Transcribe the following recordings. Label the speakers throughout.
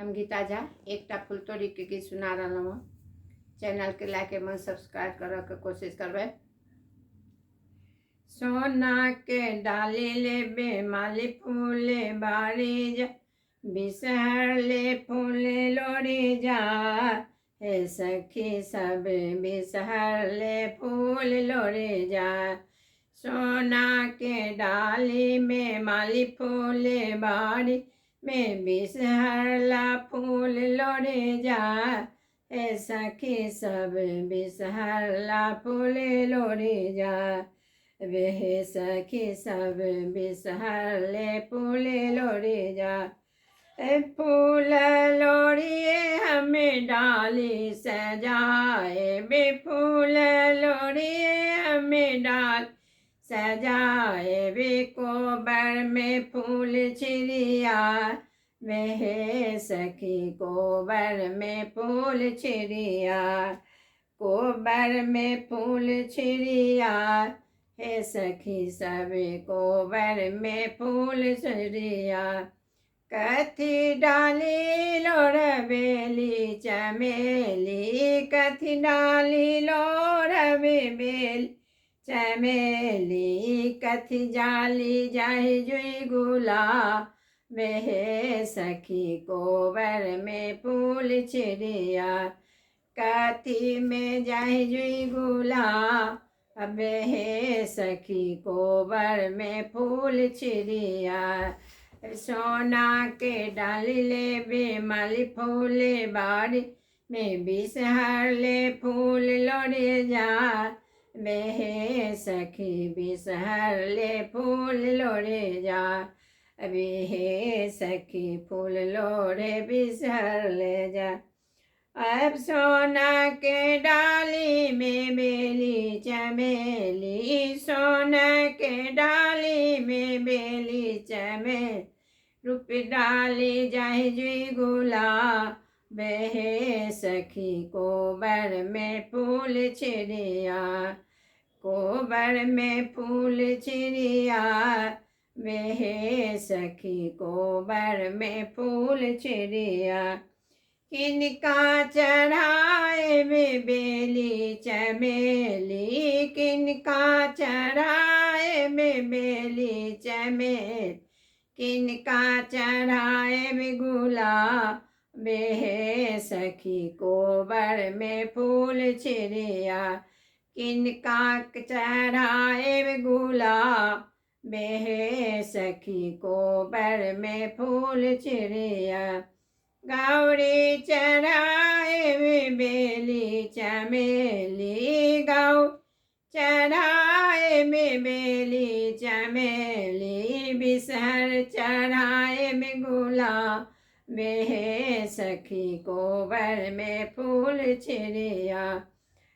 Speaker 1: हम गीता झा एकटा फुलतोड़ीके गीत सुना रहलहुँ हँ। चैनलके लाइक एवं सब्सक्राइब करऽके कोशिश करबै। सोना के डाली लेबे माली फूले बारी जा, बिसहर ले फूल लोड़ी जा, हे सखी सब बिसहर ले फूल लोड़ी जा। सोना के डाली में माली फूले बारी में बिसहर ला फूल लोड़े जा, हे सखी सब बिसहर ला फूल लोड़े जा। वे हे सखी सब बिसहर ले फूल लोड़े जा। ए फूल लोड़िए हमें डाली सजाए, बे फूल लोड़िए हमें डाल सजाए, वे कोबर में फूल छिड़िया, वे हे सखी कोबर में फूल छिड़िया, कोबर में फूल छिड़िया, हे सखी सब कोबर में फूल छिड़िया। कथी डाली लोर बेली चमेली, कथी डाली लोर बेली चमेली, कथी जाली जाहि जुई गुला, हे सखी कोबर में फूल छिड़िया, कथी में जाहि जुई गुला, अब हे सखी कोबर में फूल छिड़िया। सोना के डाली ले बे माली फूले बारी में बिसहर ले फूल लोड़े जा, बे हे सखी बिसहर ले फूल लोड़े जा, अभी हे सखी फूल लोड़े बिसहर ले जा। अब सोना के डाली में बेली चमेली, सोना के डाली में बेली चमेली, रूप डाली जाहि जुई गुला, बे सखी कोबर में फूल छिड़िया, कोबर में फूल छिड़िया, बे सखी कोबर में फूल छिड़िया। किनका चढ़ाए में बेली चमेली, किनका चढ़ाए में बेली चमेली, किनका चढ़ाए में गुला, बे सखी कोबर में फूल छिड़िया, किनका चढ़ाए में गुला, बे सखी कोबर में फूल छिड़िया। गौरी चढ़ाए में बेली चमेली, गौ चढ़ाए में बेली चमेली, बिसहर चढ़ाए में गुला, बे सखी कोबर में फूल छिड़िया,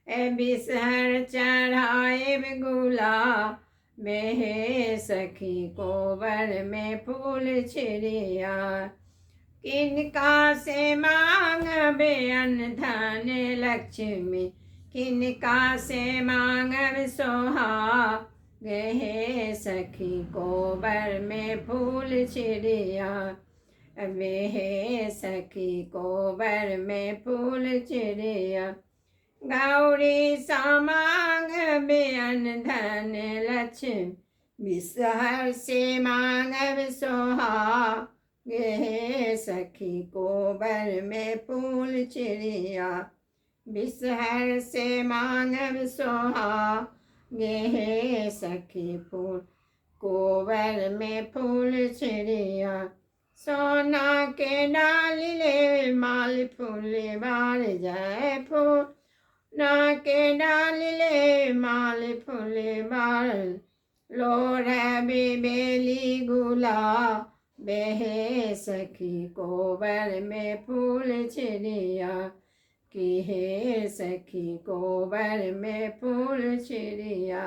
Speaker 1: ए बिसहर चढ़ाए में गुला, बे सखी कोबर में फूल छिड़िया। किनका से मांगबे अन्न धन लक्ष्मी, किनका से मांगब सोहा, हे सखी कोबर में फूल छिड़िया, हे सखी कोबर में फूल छिड़िया। गौरी सा मांगबे अन्न धन लक्ष्मी, बिसहर से मांगब सोहा, हे सखी कोबर में फूल छिड़िया, बिसहर से मांगब सोहा, हे सखी फूल कोबर में फूल छिड़िया। सोना के डाली ले माल फूल बार जाए, फूल ना के डाली ले माल फूल बार, लोर बेली गुला, बे सखी कोबर में फूल छिड़िया, कि हे सखी कोबर में फूल छिड़िया।